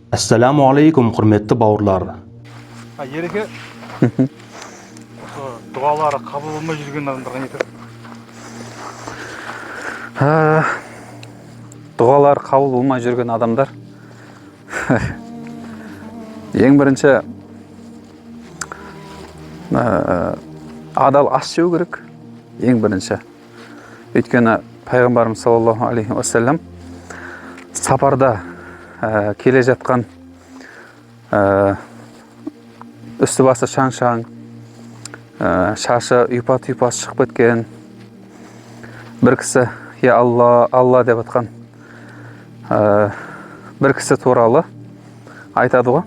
Ассаляму алейкум, құрметті бауырлар! А, Ереке, осы дұғалары қабыл болмай жүрген адамдарға не айтасың? Дұғалар қабыл болмай жүрген адамдар ең бірінші адал ас жеу керек ең бірінші. Өйткені пайғамбарымыз саллаллаху алейхи уассалам сапарда келе жатқан, үсті басы шаң шаң, шашы ұйпа тұйпасы шығып кеткен бір кісі «Я Алла, Алла» деп атқан бір кісі туралы айтады ғой.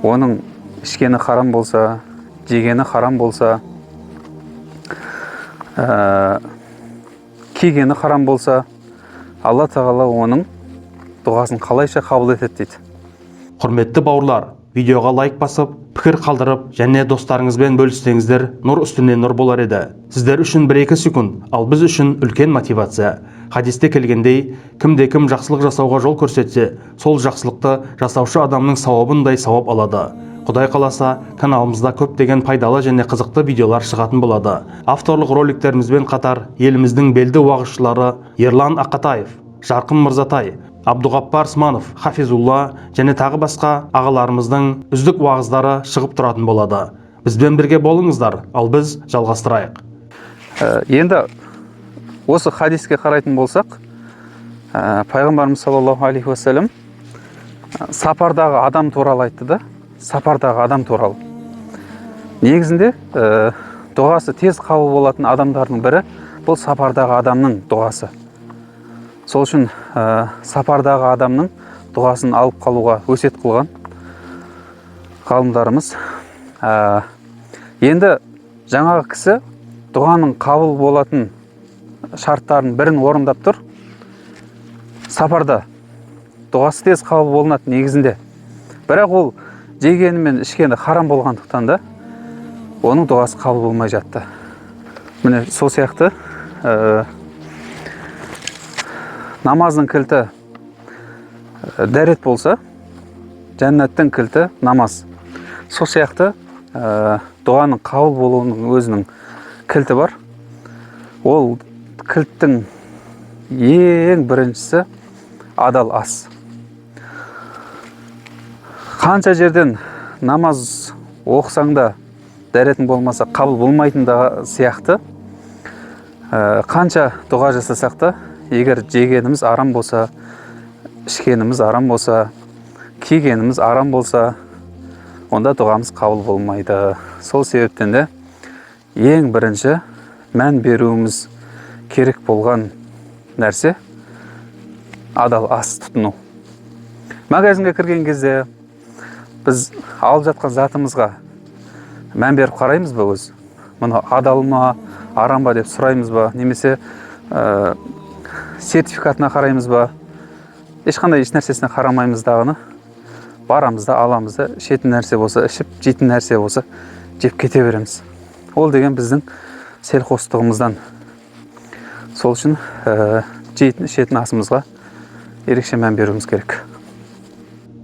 Оның ішкені харам болса, жегені харам болса, кигені харам болса, Алла Тағала оның дұғасын қалайша қабыл етеді дейді. Құрметті бауырлар, видеоға лайк басып, пікір қалдырып және достарыңызбен бөліссеңіздер, нұр үстіне нұр болар еді. Сіздер үшін 1-2 секунд, ал біз үшін үлкен мотивация. Хадисте келгендей, кімде кім жақсылық жасауға жол көрсетсе, сол жақсылықты жасаушы адамның сауабындай сауап алады. Құдай қаласа, каналымызда көптеген пайдалы және қызықты видеолар шығатын болады. Авторлық роликтерімізбен қатар еліміздің белді уағызшылары Ерлан Ақатаев, Жарқын Мырзатай, Абдуғаппар Сманов, Хафизулла және тағы басқа ағаларымыздың үздік уағыздары шығып тұратын болады. Бізбен бірге болыңыздар, ал біз жалғастырайық. Енді осы хадиске қарайтын болсақ, пайғамбарымыз саллаллаху алейхи уассалам сапардағы адам туралы айтты да. Сапардағы адам туралы негізінде дұғасы тез қабыл болатын адамдардың бірі бұл сапардағы адамның дұғасы. Сол үшін сапардағы адамның дұғасын алып қалуға өсиет қылған ғалымдарымыз. Енді жаңағы кісі дұғаның қабыл болатын шарттарын бірін орындап тұр. Сапарда дұғасы тез қабыл болынады негізінде, бірақ ол жегені мен ішкені харам болғандықтан да оның дұғасы қабыл болмай жатты. Міне, сол сияқты намаздың кілті дәрет болса, жәннаттың кілті намаз. Сол сияқты дұғаның қабыл болуының өзінің кілті бар. Ол кілттің ең біріншісі адал ас. Қанша жерден намаз оқысаң да, дәретің болмаса, қабыл болмайтын да сияқты, қанша дұға жасасақ та, егер жегеніміз арам болса, ішкеніміз арам болса, кигеніміз арам болса, онда дұғамыз қабыл болмайды. Сол себептен де ең бірінші мән беруіміз керек болған нәрсе адал ас тұтыну. Магазинге кірген кезде біз алып жатқан затымызға мән беріп қараймыз ба өзі, мынау адал ма, арам ба деп сұраймыз ба немесе сертификатына қараймыз ба? Ешқандай еш нәрсесіне қарамаймыз дағыны, барамыз да, аламыз да, ішетін нәрсе болса ішіп, жейтін нәрсе болса жеп кете береміз. Ол деген біздің селқостығымыздан. Сол үшін жейтін, ішетін асымызға ерекше мән беруіміз керек.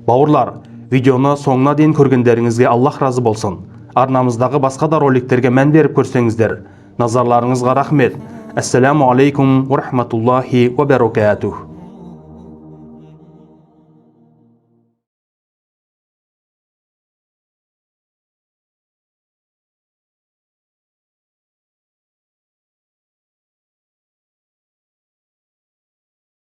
Бауырлар, видеоны соңына дейін көргендеріңізге Аллах разы болсын. Арнамыздағы басқа да роликтерге мән беріп көрсеңіздер. Назарларыңызға рахмет. Ассаламу алейкум ва рахматуллахи ва баракатух.